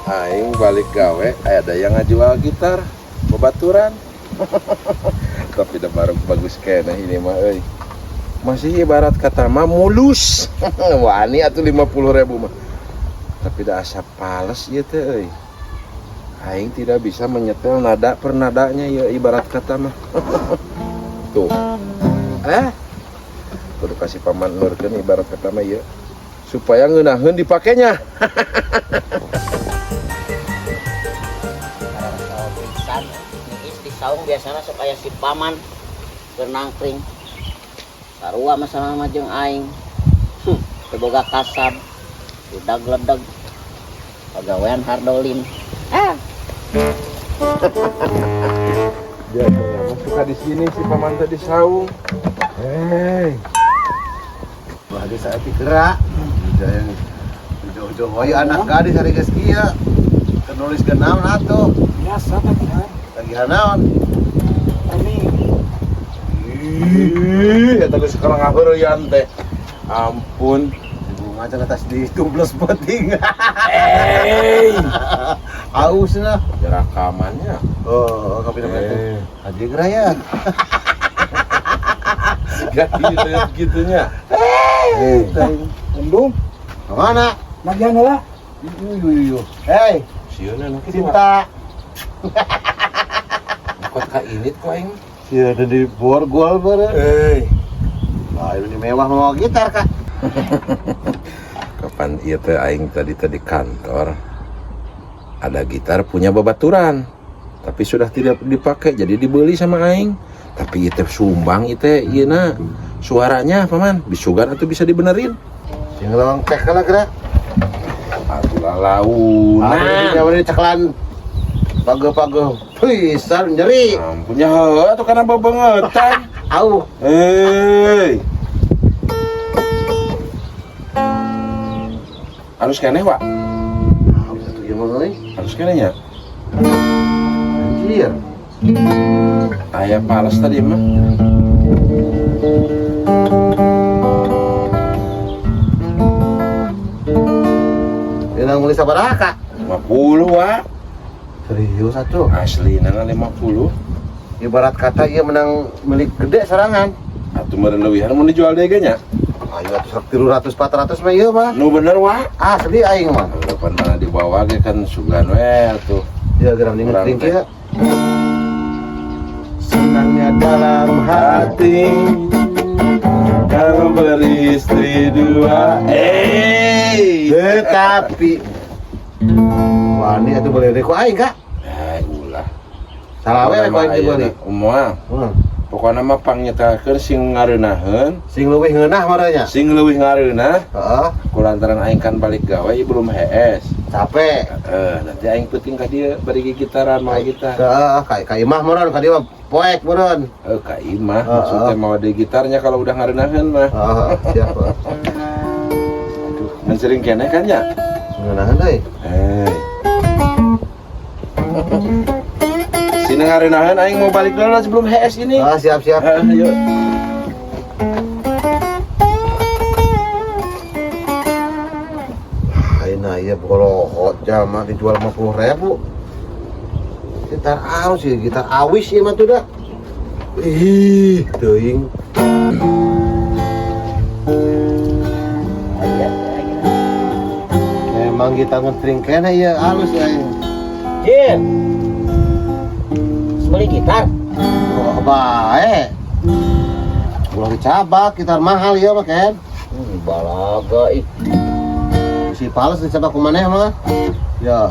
Aing balik gawe, ada yang ngajual gitar, babaturan. Tapi udah baru bagus keneh ini mah euy. Masih ibarat kata mah mulus. Wani atuh 50.000 mah. Tapi dah asa pales ieu teh euy. Aing tidak bisa menyetel nada per nadanya ya ibarat kata mah. Tuh. Kudu kasih paman nurkeun ibarat kata mah ieu. Supaya ngeunaheun dipakenya. Pisan niis di saung biasana sok aya si paman keur nangkring. Sarua masalah mah jeung aing. Teu boga kasab. Udag-ledeg. Pagawean hardolin. Ah. Dia suka di sini si paman teh di saung. Hei. Wah, geus saeutik gerak. Jaya jauh-jauh wae anak gadis hari geus kieu. Keur nulis ke naon atuh? Biasa tagihan. Tagihan naon? Ini Ih, eta geus sekarang ngaheureyan teh. Ampun. Ibu macan atas di tumbles penting. Hey. Aus nah. Rekamannya. Oh, kapi nama itu. Haji gerak ya. Siga gitu gitunya. Eh, embung kemana? nagihan heula. Yuh, yuh, yuh. Hei, Sieun anu kitu mah. cinta. Kot ka init ku aing. Sia ada di borgol bare. Hei. Wah, ini mewah mau gitar kak. Kapan ieu teh aing tadi teh di kantor. Ada gitar punya babaturan. Tapi sudah tidak dipakai jadi dibeli sama aing. Tapi ieu teh sumbang ieu teh ieu na suaranya paman bisugan atau bisa dibenerin. Sing lawang cek lah gerak. Atuh launan. Nah, ini ceklan. Page-page pisan nyeri. Ampun ya heuh atuh kana bebengetan. Au. Hei. Harus keneh, Pak. Au satu ieu mah euy. Harus keneh nya. Anjir. Aya pales tadi mah. Ini meuli sabaraha kak? 50, Wak. Serius atuh. Asli nana 50. Ibarat kata ieu menang milik gede serangan. Atuh meureun leuwihan mun dijual deui ge nya. Ayo atuh 300 400 mah ieu mah. Nu bener, Wak. Asli aing mah. Kapan mana dibawa ge kan sugan we atuh. Ya geram ning Urang tring teh. kieu. Senangnya dalam hati Kalau beristri dua. Eh. tetapi wah ini atuh boleh ku aing kak. Eh, ulah. Salah we ku aing dibeli. Moal. Hmm. Pokokna mah pangnyetakeun sing ngareunaheun, Sing leuwih ngeunah maranya. sing leuwih ngareunah Heeh, kulantaran aing kan balik gawe ieu belum HS. capek. Nanti aing penting ka dieu bari gitaran mawa gitar. Heeh, ka imah meureun ka dieu mah poek meureun. Ka imah Heeh. maksudnya mawa deui gitarnya kalau udah ngareunaheun mah. Heeh, siap. Aduh, mun sering keneh kan nya? Ngeunaheun deui. Eh. Sini ngareunaheun aing mau balik dulu lah sebelum HS ini. Ah, siap siap. Ayo. Ayeuna ieu bolohot jalma dijual 50.000. Gitar alus sih, gitar awis ieu mah tuh dah. Ih, teuing. Emang gitar ngetring keneh ieu alus ya. Jin. Beli gitar. Oh, bae. Ulah dicabak, gitar mahal ieu mah Ken. Balaga ih. Si pales dicabak ku maneh mah. Ya.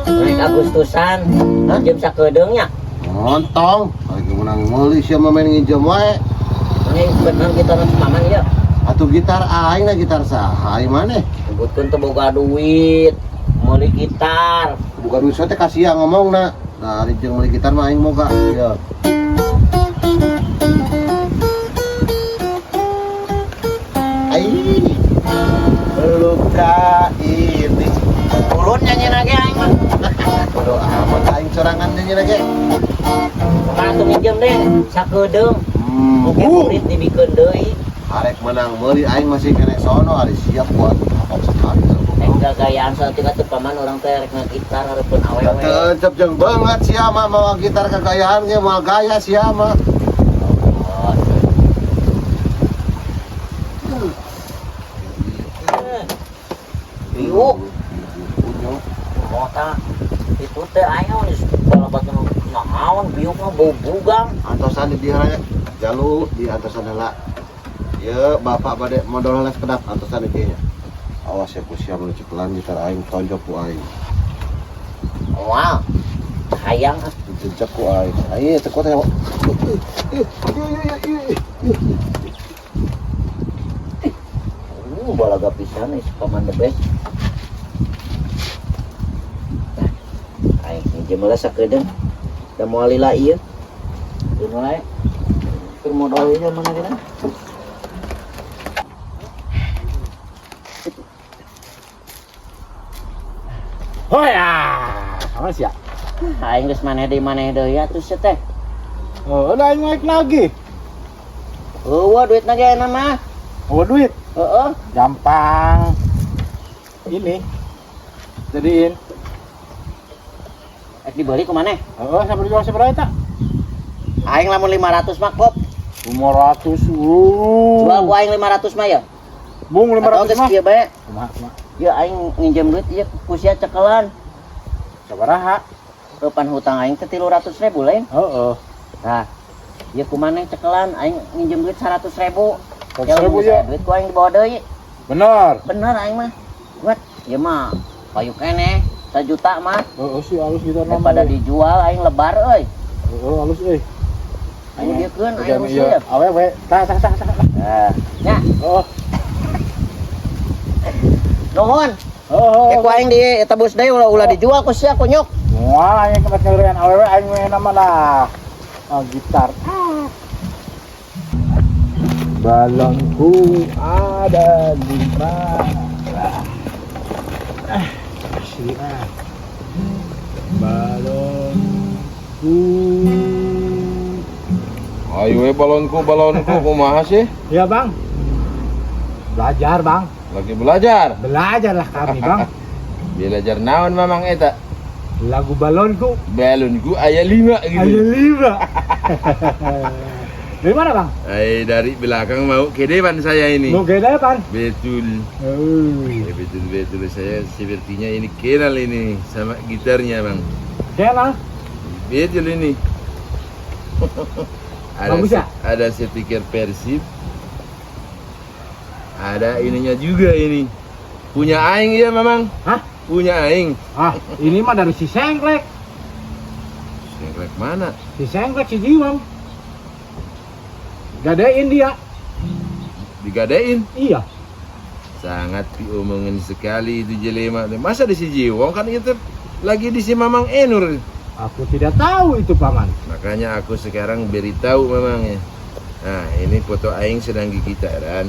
Naik Agustusan. Hah? Jam sakedeung nya. Montong, lagi menang meuli sia mah main nginjem wae. Ini bener gitar nu paman ieu. Atuh gitar aing na gitar saha aing maneh. Sebutkeun teu boga duit. Meuli gitar. Bukan duit teh kasihan ngomongna. Nah, ari jeung meuli gitar mah aing moga. Ya. Ai. Luka ini. Ulun nyanyi lagi aing mah. Bodo amat aing sorangan nyanyi lagi. Kumaha tuh minjem deh sakedeung. Mungkin kulit dibikeun deui. Arek menang meuli aing masih kene sono ari siap buat apa sekali. Gagayaan saeutik atuh paman, urang teh rek ngagitar hareupeun awewe. Tetep jeung banget sia mah mawa gitar kegayaan ge moal gaya sia mah. Oh. Biuk. Mota itu teh aing geus balabat nu naon biuk mah bau bugang. Antosan di dieu nya. Jalu di antosan heula. Ye bapak bade modal heula sekedap antosan di dieu nya. Awas ya ku sia mun cekelan gitar aing tonjok ku aing. Moal. Hayang ah. Dijejak ku aing. Ayo teu kuat ya. Balaga pisan si paman the best. Tah, aing minjem heula sakedeung. Da moal lila ieu. Keun wae. Keur modal ieu mana geuna? Oh ya, apa sih ya? Aing geus maneh deui maneh deui atuh sia teh. Oh, udah aing naik lagi. Eueuh duitna ge enak mah. Oh, duit. Heeh. Gampang. Ini. Jadiin. Rek dibeli ku maneh? Heeh, sampai dijual sabaraha eta? Aing lamun 500 mah kop. 500. Jual ku aing 500 mah ya. Bung Atau 500 geus mah. kieu bae. Kumaha kumaha? Ya aing nginjem duit ieu ku sia cekelan. Sabaraha? Kapan hutang aing teh 300.000 lain. Heeh. Tah. Ieu ku maneh cekelan aing nginjem duit 100.000. 100.000 ya. Duit ku aing dibawa deui. Bener. Bener aing mah. Buat ieu mah payu keneh 1 juta mah. Heeh sih alus gitar mah. Daripada dijual aing lebar euy. Heeh, alus euy. Aing dieukeun aing Iya, rusuh. awewe. Tah tah tah tah. Tah. Nya. Oh. Nuhun. Oh. Ku aing di tebus deui ulah dijual ku sia kunyuk. Moal aing kemet ngeureun awewe aing we nama lah. Oh, gitar. Ah. Balonku ada 5. Ah, asli ah. Balonku. Ayo we balonku balonku kumaha sih? Ya bang. Belajar bang. Lagi belajar. Belajarlah kami bang. Belajar naon mamang eta? Lagu balonku. Balonku aya 5 gitu. Aya 5. Dari mana bang? Dari belakang mau ke depan saya ini. Mau ke depan? Betul. Oh. Ya, betul betul saya sepertinya ini kenal ini sama gitarnya bang. Kenal? Betul ini. Ada Bagus ya? Ada speaker Persib. Ada ininya juga ini. Punya aing ya mamang? Hah? Punya aing. Ah, ini mah dari si Sengklek. Sengklek mana? Si Sengklek si Jiwang. Gadein dia. Digadein? Iya. Sangat diomongin sekali itu jelema. Masa di si Jiwong kan itu lagi di si Mamang Enur. Aku tidak tahu itu paman. Makanya aku sekarang beritahu Mamang ya. Nah, ini foto aing sedang gigitaran.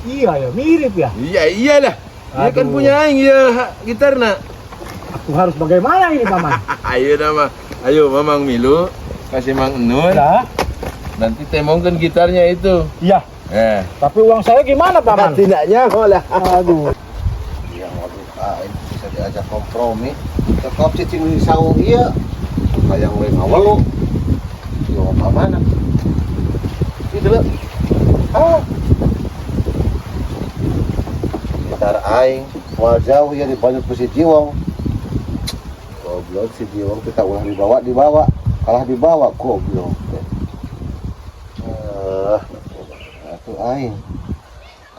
Iya ya, mirip ya. Iya iyalah. Dia kan punya aing ya gitar nak. Aku harus bagaimana ini paman? Ayo nama, ayo Mamang Milu kasih Mang Enur. Lah. Nanti temongkan gitarnya itu. Iya. Tapi uang saya gimana paman? Tidaknya kok lah. Aduh. Iya, waduh, aing bisa diajak kompromi. Tetap cicing di saung iya. Hayang we ngawelu. Yo paman. Itu lho. Ah. Gitar aing moal jauh ya dibanjut ku si Jiwong. Goblok si Jiwong kita ulah dibawa dibawa, kalah dibawa goblok.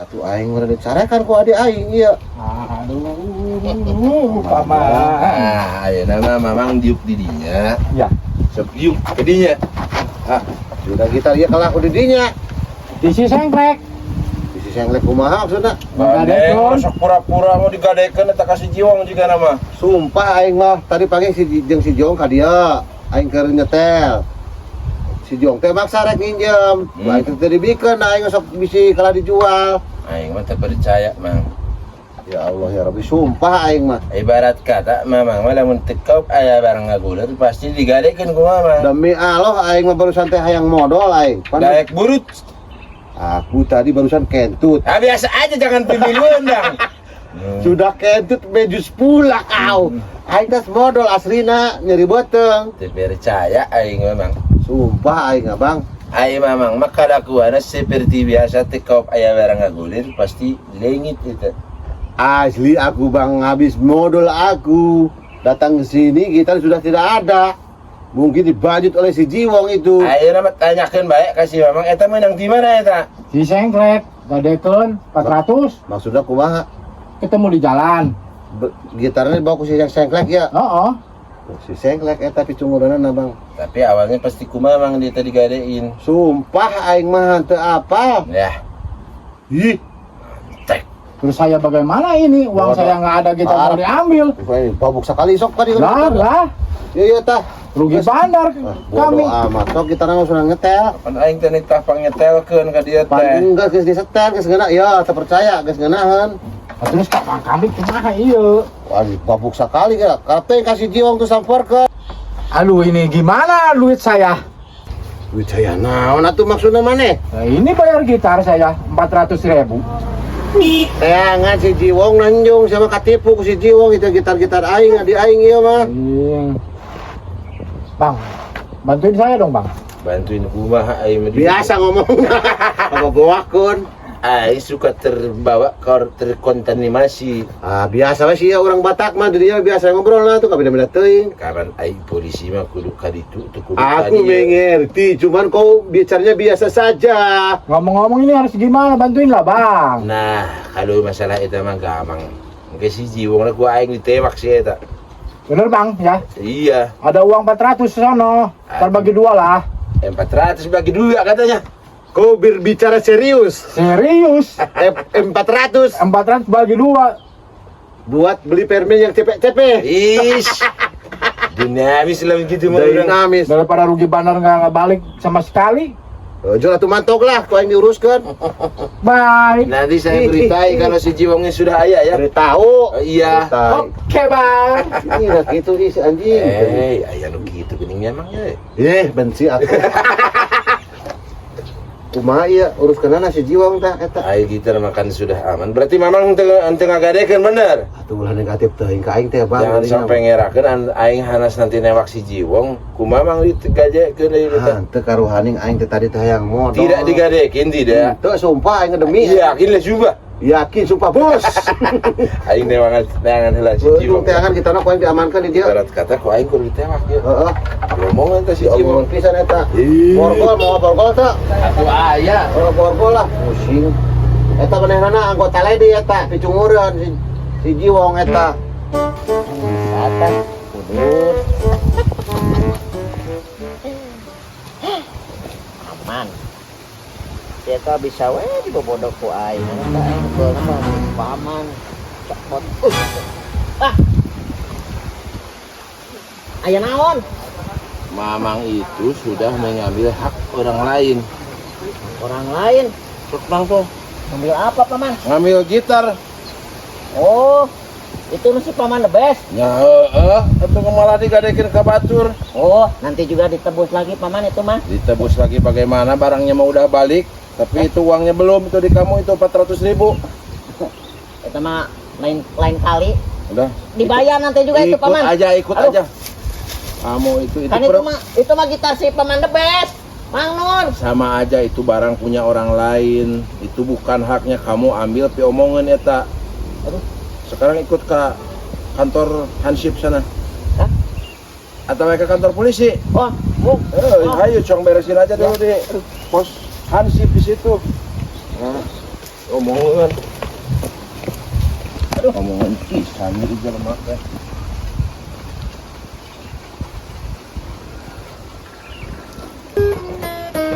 Atuh aing meureun dicarekan ku adik aing ieu. Aduh, paman. Ah, ayeuna mah mamang diuk di dinya. Ya. Sok diuk ke dinya. Ah, sudah gitar ieu kalah ku di dinya. Di si Sengklek. Di si Sengklek kumaha maksudna? Digadekeun. Sok pura-pura mau digadekeun eta ka si Jiwong juga nama. Sumpah aing mah tadi pagi si jeung si Jiwong ka dieu, aing keur nyetel. Si Jiwong teh maksa rek nginjem. Aing teh teu dibikeun, aing sok bisi kalah dijual. Aing mah teu percaya, Mang. Ya Allah ya Rabbi, sumpah aing mah. Ibarat kata mamang mah lamun tekop aya barang ngaguler pasti digadekeun ku mamang. Demi Allah aing mah barusan teh hayang modal aing. Daek burut. Aku tadi barusan kentut. Ah, biasa aja jangan pemiluan dang. Sudah kentut mejus pula kau. Aing tas modal aslina nyeri beuteung. Teu percaya aing memang. Sumpah aing abang. Aing memang maka kelakuanna seperti biasa teh kau aya barang ngagulir pasti lengit itu. Asli aku bang habis modal aku. Datang ke sini gitar sudah tidak ada. Mungkin dibajut oleh si Jiwong itu. Ayo nama tanyakeun bae ka si Mamang eta meunang di mana eta? Si Sengklek, gadekeun 400, Maksudnya kumaha? Ketemu di jalan. Gitarnya dibawa ku si yang sengklek ya. Oh, Si sengklek eta picungureunana bang. Tapi awalnya pasti ku Mamang dia tadi gadein. Sumpah aing mah teu apa. Ya, Ih, tek. Terus saya bagaimana ini? Uang Bodoh. saya nggak ada, gitar mau diambil. Babuk sekali sok tadi. Lah, lah, Iya iya tah. Rugi bandar Ah, kami. bodoh amat. Sok kita langsung ngetel. Pan aing teh nitah pangnyetelkeun ka dieu Pan teh. enggak geus disetel geus ngeunah. Ya, terpercaya geus ngeunaheun. Nah, terus kapan kami kumaha iya? Wah, babuk sekali ya. Kata kasih Jiwong tuh samper ke. Aduh, ini gimana duit saya? Duit saya naon atuh maksudna maneh? Nah, ini bayar gitar saya 400 ribu. Teangan si Jiwong nanjung sama katipu ku si Jiwong itu gitar-gitar aing adi aing ieu mah. Iya. Bang, bantuin saya dong, Bang. Bantuin kumaha aing mah. Biasa ngomong. Apa bawakeun. Aing suka terbawa terkontaminasi. Ah, biasa we sih ya orang Batak mah di dia biasa ngobrol lah tuh kabeda-beda teuing. Kapan aing polisi mah kudu ka ditu teu kudu Aku ka dieu. mengerti, cuman kau bicaranya biasa saja. Ngomong-ngomong ini harus gimana? Bantuin lah, Bang. Nah, kalau masalah eta mah gampang. Engke si Jiwong lah ku aing ditewak sih eta. Bener, Bang, ya. Iya, Ada uang 400 sono. Ntar bagi dua lah. 400 bagi dua katanya. Kau berbicara serius. Serius. 400 400 bagi dua. buat beli permen yang cepet-cepet. Ish. Dinamis lah begitu mah orang. Dinamis. Daripada rugi bandar nggak balik sama sekali. Ojo atuh mantok lah, kau yang diuruskan. Bye. Nanti saya beritai kalau si Jiwongnya sudah aya ya. Beritahu. Oh, iya. Beritahu. Oke, Bang. Ini udah gitu ih si anjing. Eh, aya nu kitu geuning emang ya. Eh, benci aku. Kumaha ieu uruskeunana si Jiwong tah eta. Aing gitar makan sudah aman. Berarti mamang teu teu ngagadekeun bener. Atuh ulah negatif teuing ka aing teh Bang. Jangan sampai ngerakeun aing hanas nanti newak si Jiwong, kumaha mang digadekeun deui teh. Henteu karuhaning aing teh tadi teh hayang modal. Tidak digadekeun tidak. Teu sumpah aing demi. Yakin lah sumpah. Yakin sumpah bos. Aing newangan neangan heula si Beuh Jiwong. teangan kita ku aing diamankan di dia. Ibarat kata ku aing kudu ditewak ya. Heeh. Diomongan teh si Jiwong. Diomongan pisan eta. Ih. Borgol mau borgol teu? Atuh aya. Oh, borgol lah pusing. Eta manehna anggota lady eta picungureun si Jiwong eta. Atas, kudus. Aman. Siapa bisa we dibobodo ku aing. Eta aing beulna mah paman. Copot. Ah. Aya naon? Mamang itu sudah mengambil hak orang lain. Orang lain Sok langsung ngambil apa, Paman? ngambil gitar. Oh, itu si Paman the best. Ya heeh, atuh malah digadekeun ka batur. Oh, nanti juga ditebus lagi Paman itu mah. Ditebus lagi bagaimana barangnya mau udah balik, tapi itu uangnya belum itu di kamu itu 400 ribu. Itu mah lain lain kali. Udah. Dibayar nanti juga itu ikut Paman. aja, ikut Aduh. aja. Kamu itu Kan itu mah gitar si Paman the best. Mang Nur. Sama aja itu barang punya orang lain. Itu bukan haknya kamu ambil pi omongan eta. Aduh. Sekarang ikut ke kantor Hansip sana. Hah? Atau ke kantor polisi. Oh, bu. Eh, Oh. ayo cong beresin aja dulu di pos Hansip di situ. Nah, omongan. Aduh, omongan pisan di jelema teh.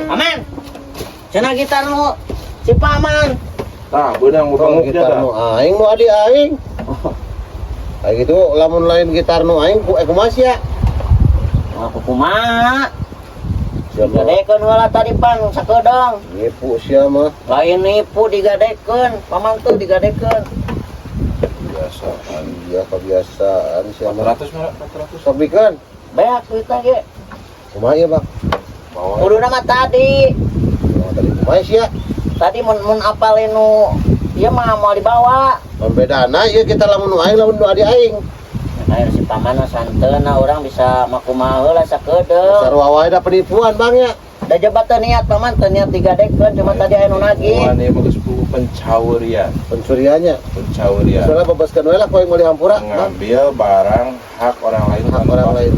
Paman. Cenah gitar nu si Paman. Tah, beunang Oh, benguk gitar nu aing nu adi aing. Kayak gitu lamun lain gitar nu aing ku kumaha sia? Aku kumaha? Siapa? Digadekeun heula tadi pan sakedeung. Nipu sia mah. Lain nipu digadekeun, Paman tuh digadekeun. Biasaan. Iya kebiasaan sia mah. 400 mah 400. Sok bikeun. Beak duitna ge. Kumaha ieu, Bang? Bawa Kuduna mah tadi. Kumaha tadi? Bae sia. Tadi mun mun apal nu ieu mah moal dibawa. Pembedana ieu kita lamun nu aing, lamun nu adi aing. Nah, si paman mah santeuna, urang bisa makumaha heula sakedeung. Sarua wae da penipuan, Bang, ya. Da jebat teu niat, paman, teu niat digadekeun, cuma tadi aya nu nagih. Wah, ini bagus buku pencawurian. Pencuriannya. Pencawurian. Soalnya bebaskan we lah ku aing meuli hampura, Bang. Mengambil barang hak orang lain Hak tanpa orang lain.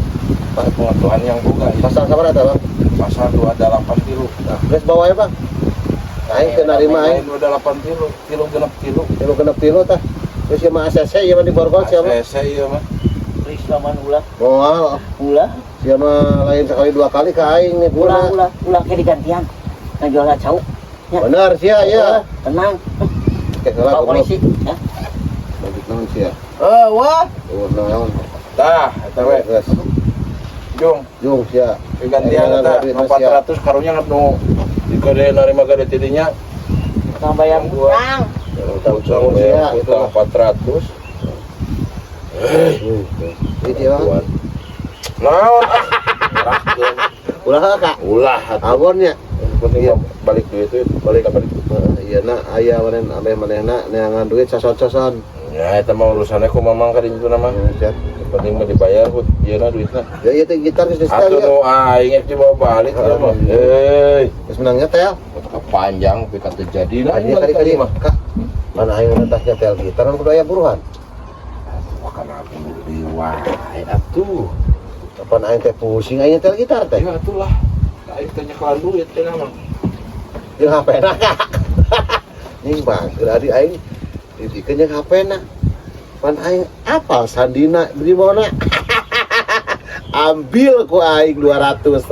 pengetahuan yang boga ya. Pasal sabaraha eta, Bang? Pasal 28 tilu. Nah, geus bawa ya, Bang. Aing teu narima aing. 28 tilu, tilu genep tilu. Tilu genep tilu tah. Geus ieu mah ACC ieu mah di borgol sia mah. ACC ieu mah. Please, paman, ulah. Moal. Ulah. Sia mah lain sekali dua kali ka aing nih Ulah guna. Ulah ulah ke digantian. Ngajual cau. Ya. Bener sia ya. Tenang. Oke, heula Bawa goblok. polisi ya. Lanjut naon sia? Eh, wah. Oh, naon? Tah, eta we. Geus. Jung, Jung sia. gantian Eh, eta duit mah sia. 400 karunya nu digede narima gede tidinya. Tukang bayar Gua. utang. Utang Sia, utang 400. Ini dia, Bang. Naon ah? Rahkeun. Ulah ka. Ulah atuh. Awonnya. Yang penting mah balik duit itu balik balik. Iya na aya maneh ameh manehna neangan duit sason-sason. Ya eta mah urusannya ku mamang ka ditu mah. Ya, Yang penting mah dibayar hut ieu na duitna. ya ieu teh gitar geus di-setel Atuh ya. nu aing rek dibawa balik ieu mah. Hei, Geus menang nyetel. otak panjang tapi kata jadi nah Kadi kadi kadi mah. Kak. Mana aing ngetas nyetel gitar kan kudu aya buruhan. Wah, kana beli wae atuh. Kapan aing teh pusing aing nyetel gitar teh. Ya atuh lah. Aing teh nyekelan duit teh mah. Jeung HP na, Kak. Nying bangker adi aing dibikeun jeung HP na. Pan aing apal sandina di mana. Ambil ku aing 200.